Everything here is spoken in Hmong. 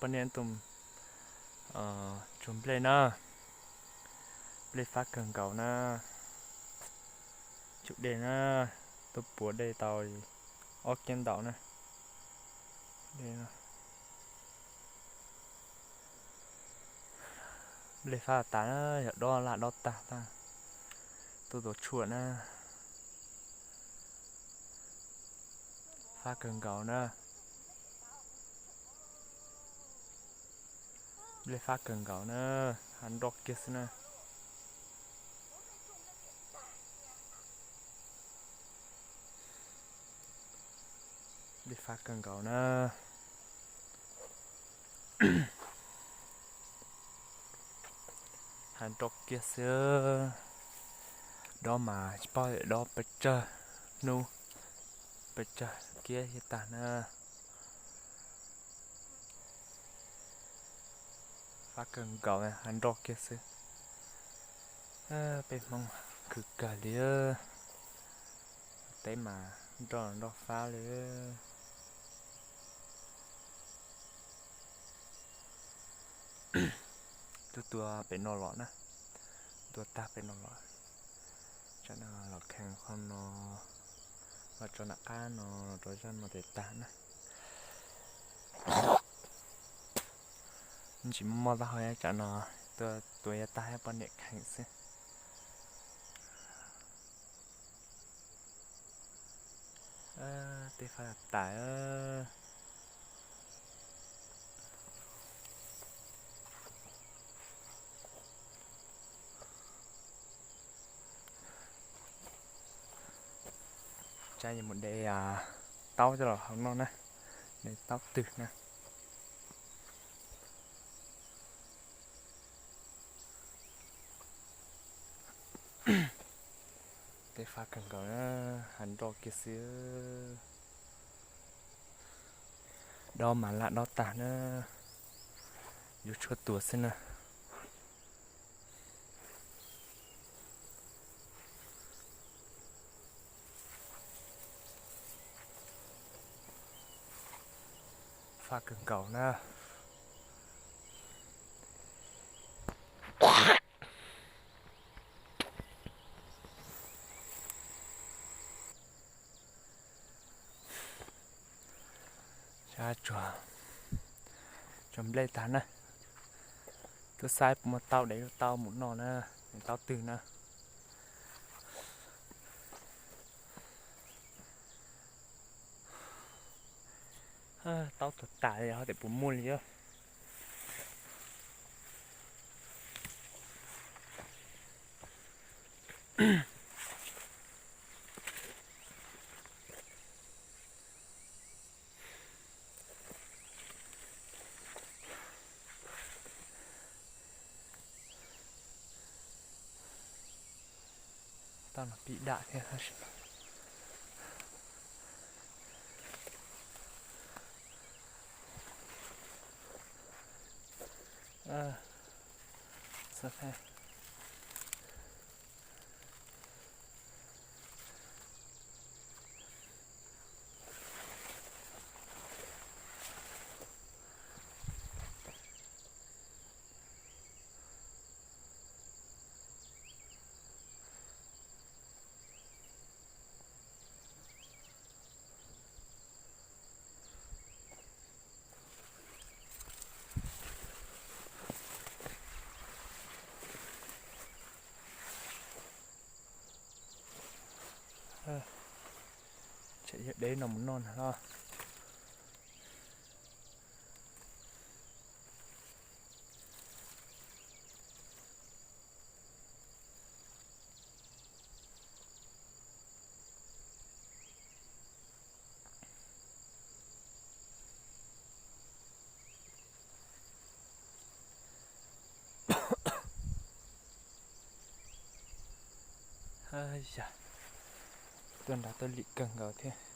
Niam tus tsuag nplej na, nplej fab kawg nkaus na, tsum dej na, tuaj puas dej tau ob kiab ntaus na. Nplej fab tas na, yog dob laj dob tag tag, tuaj tua tshuaj na, fab kawg nkaus na. Nplej fab kawg nkaus na, hav nroj kiag xwb na. Nplej fab kawg nkaus na. Hav nroj kiag xwb. Dob mas tsis paub dob pes tsawg hnub, pes tsawg kiab thiaj tag na. Fab kawg nkaus, hav nroj kiag xwb. Peb Hmoob khwv kawg li, teb mas nroj nroj fab li. Tuaj tua pem no los na, tua tag pem no los, tsam no los kheev qhov no, los tso nram qab no, los rau zaj no tes tag na. Tsis muaj mob taub hau, tsam no tua yav tag poj niam kheev xwb. Tej fab tas. Tsam yuav mus de taub coj los hau noj na, de taub twg na. Tej fab kawg nkaus na, hav nroj kiag xwb. Dob mas laj dob tag na, yuav tshuaj tua xwb na. Fab kawg nkaus na. Tsuag nplej tag na. Twb saib puas muaj taub, de lub taub mus noj na, de taub twg na. Taub tuag tas li, ho tias puas muaj li os. Tau no pib dam thiab tab sis Tseem yog deb no mus noj na los. Yam, tuaj nrad tuaj lim kawg nkaus thiab.